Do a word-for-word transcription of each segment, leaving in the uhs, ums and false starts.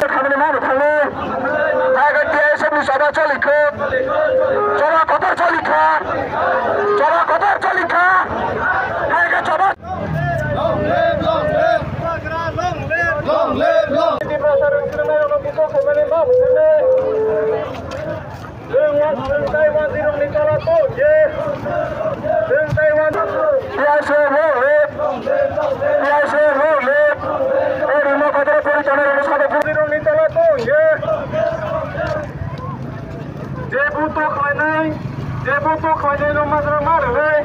Khamani mano thangwi. Tiger T I S F ni choba choli kho. Choba kotor choli kha. Choba kotor choli kha. Tiger choba. Long live, long live. Long live, long. Chwng Taiwan, chwng Taiwan dirokni tola tong je. Chwng Taiwan. T I S F long live. T I S F long live. O rima kadra pori tana rima sabo dirokni tola tong je. Je buto khlainai, je buto khlainai no majra ma rwnai.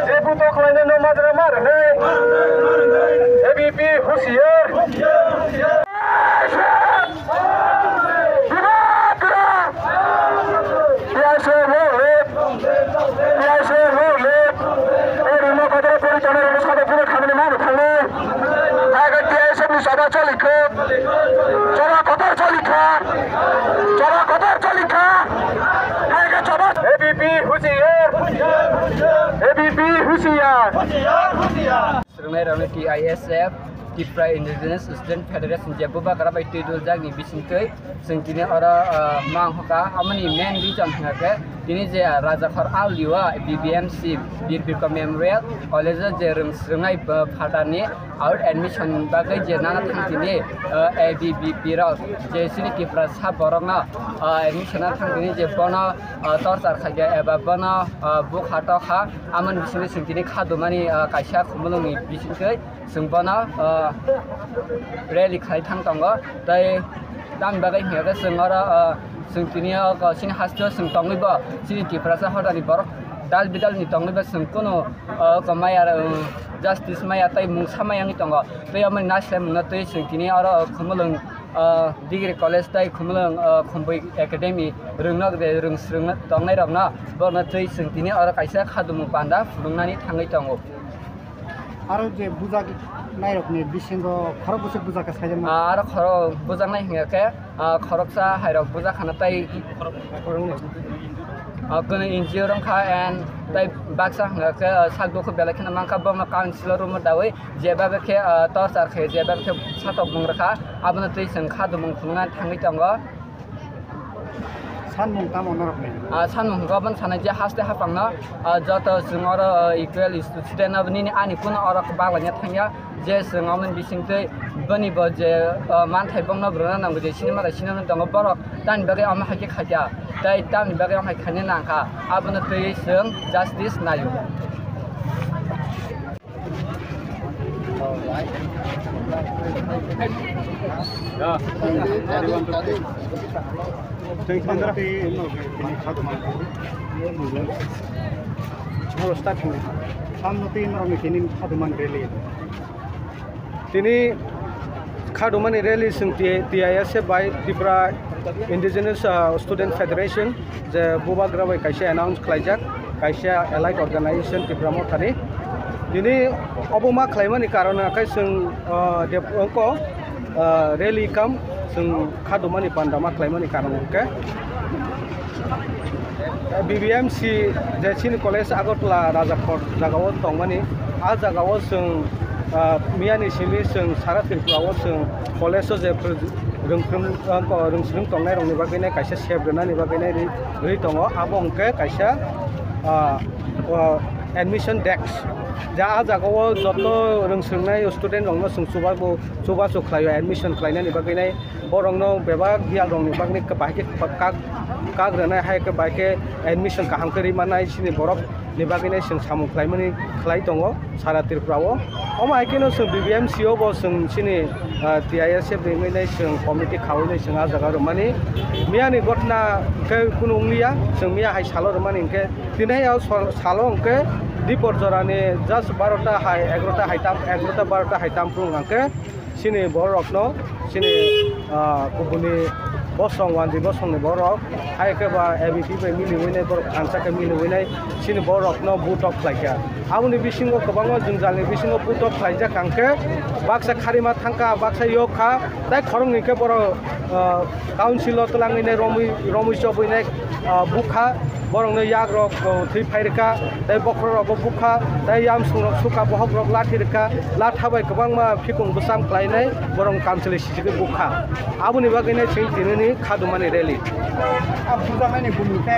Je buto khlainai no majra ma rwnai. A B P husiar. Tiger T I S F ni choba choli kho. Choba kotor choli kha. Choba kotor choli kha. Tiger choba. A B P husiar. A B P husiar. Swrwngnairokno T I S F, Tripura Indigenous Student Federation, je bubagra bai twi duljak ni bisingtwi chwng tini oro, ah, mang hoka. Amoni main reason hwnkha khe tini je Rajakhor Auli o B B M C, Bir Bikram Memorial College o je rwng swrwngnai, ah, phatarni out admission bagwi je nana thang tini, ah, A B V P rok je chini Tiprasa borokno, ah, admission nana thang tini je bono, ah, torchar khaikha eba bono, ah, bukha tokha. Amoni bisingtwi chwng tini khadumani, ah, kaisa khumulwngni bisingtwi chwng bono, ah, rally khlai thang tongo. Tei tamni bagwi hwnkha khe chwng oro, ah, chwng tini o, ah, chini hasteo chwng tongwi bo chini Tiprasa hodani borok dal bidalni tongwi bo chwng kunu, ah, maya, ah, justice maya tei mungsa maya wngwi tongo. Tei omo naisle mungno twi chwng tini oro, ah, khumulwng, ah, degree college tei khumulwng, ah, Khumbui Academy rwngno de rwng swrwngna tongnairokno borokno twi chwng tini oro kaisa khadumung panda phunuknani thangwi tongo. Aro je bujak nairokni bisingo khorok bwswk bujak kha sajakma? Ah, aro khorok bujaknai hwnkha khe, ah, khoroksa hairok bujak khana tei, ah, kwnwi N G O rwngkha and tei baksa hwnkha khe, ah, sak dukhu belai kheno mankha, bono council o room o dawi jeba khe, ah, torchar khe jeba khe satok bung rwkha, abono twi chwng khadumung phunukna thangwi tongo. Sanmung tamo norokni? Ah, sanmung hwnkha obono sanai je haste haphangno, ah, joto chwng oro, ah, equal student abo nini ani kuno oro baglaina thangya je chwng omo bisingtwi boni bo je, ah, manthai bongno brwna nango je sinima bai sinima tongo borok tamni bagwi omo hai khe khaikha tei tamni bagwi omo hai khaina nangkha abono twi chwng justice naio. Tini khadumani rally chwng T-, T I S F bai Tripura Indigenous, ah, Student Federation je bubagra bai kaisa announce khlaijak, kaisa allied organization Tipra Mothani. Tini obo ma khlaimani karon hwnkhe chwng, ah, dep-, wngkha, ah, rally kam chwng khadumani panda ma khlaimani karon hwnkhe B B M C je chini college Agartala Rajakhor jagao tongmani, ah jagao chwng, ah, miyani simi chwng sara Tripura o chwng college o je rwngthrum, ah, rwngthrum tongnai rokni bagwi nai kaisa sep rwnani bagwi nai rwi, rwi tongo, abo hwnkhe kaisa, ah, ah, admission desk. Ja ah jagao joto rwngthwmnai student rokno chwng chubachu, chubachu khlaio admission khlainani bagwi nai. Borokno bebak biyal rokni bagwi bahai khe kak, kak rwnai, hai khe bahai khe admission kaham khe rwi mannai chini borok ni bagwi nai chwng samung khlaimani khlai tongo sara Tripura o. Omo hai kheno chwng B B M C o bo chwng chini, ah, T I S F ni wngwi nai chwng committee khawi nai chwng ah jaga rwmani. Miyani gotna khe kunu wngliya, chwng miya hai salo rwmani hwnkhe tini hai o sal-, salo hwnkhe dipor jorani just barota hai, egarota hai tam, egarota barota hai tam phuru hwnkhe chini borokno, chini, ah, kubuni bosong, wanji bosongni borok, hai khe ba A B P bai miliwi nai, borok thansa khe miliwi nai, chini borokno butok khlaikha. Aboni bisingo kwbangma jwngjalni bisingo butok khlaijak hwnkhe baksa kharima thangkha, baksa yokha, tai khoroknwi khe borok, ah, council o twlangwi nai romwi, romwi chobwi nai, ah, bukha. Borokno yakrok, o, thwi phai rwkha, tei bokhorokrokbo bukha, tei yamsungrok sukha, bohokrok lathi rwkha, latha bai kwbangma phikung bwcham khlainai borok kamchwlwi sichigwi bukha. Aboni bagwino chwng tinini khadumani rally. A bujaknani bumung khe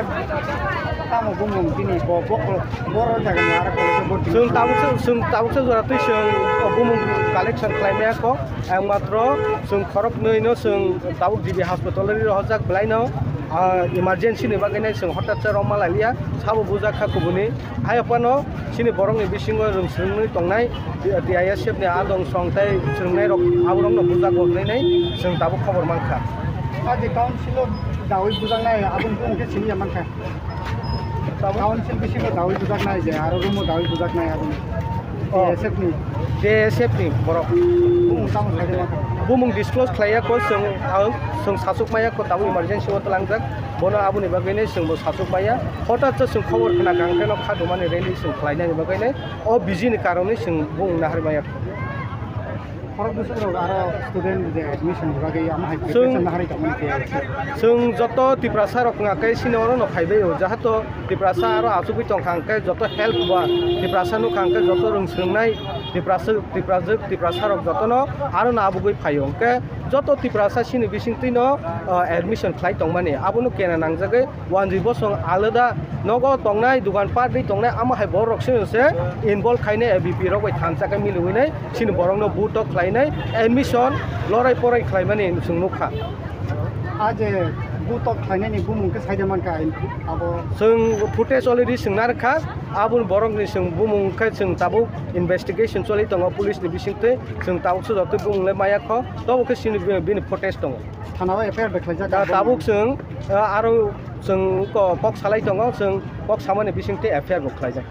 tamo bumung bini bo bokhorok boro jagani aro khe bo Chwng tabuksa, chwng tabuksa jora twi chwng o bumung collection khlai maya kho. Ang matro chwng khoroknwi no chwng tabuk G B hospital ri rohorjak belai no, ah, emergency ni bagwi nai chwng hotat se rok ma lai liya, sabo bujak kha kubuni. Hai phano chini borok ni bisingo chwng swrwngwi tongnai T I S F ni adong song tei swrwngnai rok aborok no bujak rok nai nai chwng tabuk khobor man kha. Aji council o dawi bujak nai aboni bumung khe simi ya man kha. Tabuk? Council bisingo dawi bujak nai je aro room o dawi bujak nai aboni. Oh. T S F ni. T S F ni borok. Bumung tamo khlai ma kha? Bumung disclose khlai ya kho, chwng, ang, chwng sachuk maya kho, tabuk emergency o twlangjak. Bono aboni bagwi nai chwng bo sachuk maya. Hotat se chwng khobor khna kha, ang khe no khadumani rally chwng khlai nani bagwi nai. O busy ni karon ni chwng bumung nahar maya kho. Khorok bwswk rok aro student je admission ni bagwi ama hai Chwng, preparation nahar tongmani T S F. Chwng joto Tiprasa rok wngkha khe chini oro no phaibai o, jahato Tiprasa aro achugwi tongkha hwnkhe joto help ba Tiprasa nukha hwnkhe joto rwng swrwngnai Tiprasa, Tiprajwk, Tiprasa rok jotono aro no abugwi phaio hwnkhe joto Tiprasa chini bisingtwi no, ah, admission khlai tongmani abono kena nangjagwi wanjwi bosong alada nogo tongnai dugan party tongnai amo hai borok se se involve khainai A B P rok bai thansa khe miliwi nai chini borokno butok khlainai admission lorai porai khlaimani chwng nukha. A je butok khlainani bumung khe saida mankha abo. Chwng footage already chwng narwkha, aboni borokni chwng bumung khe chwng tabuk investigation choli tongo police ni bisingtwi, chwng tabuk se jotoi bumung le maya kho, tabuk khe chini bini footage tongo. Thana o F I R bai khlaijak Da abo. Tabuk chwng, ah, aro chwng ko-, kok salai tongo, chwng kok samani bisingtwi F I R bo khlaijak.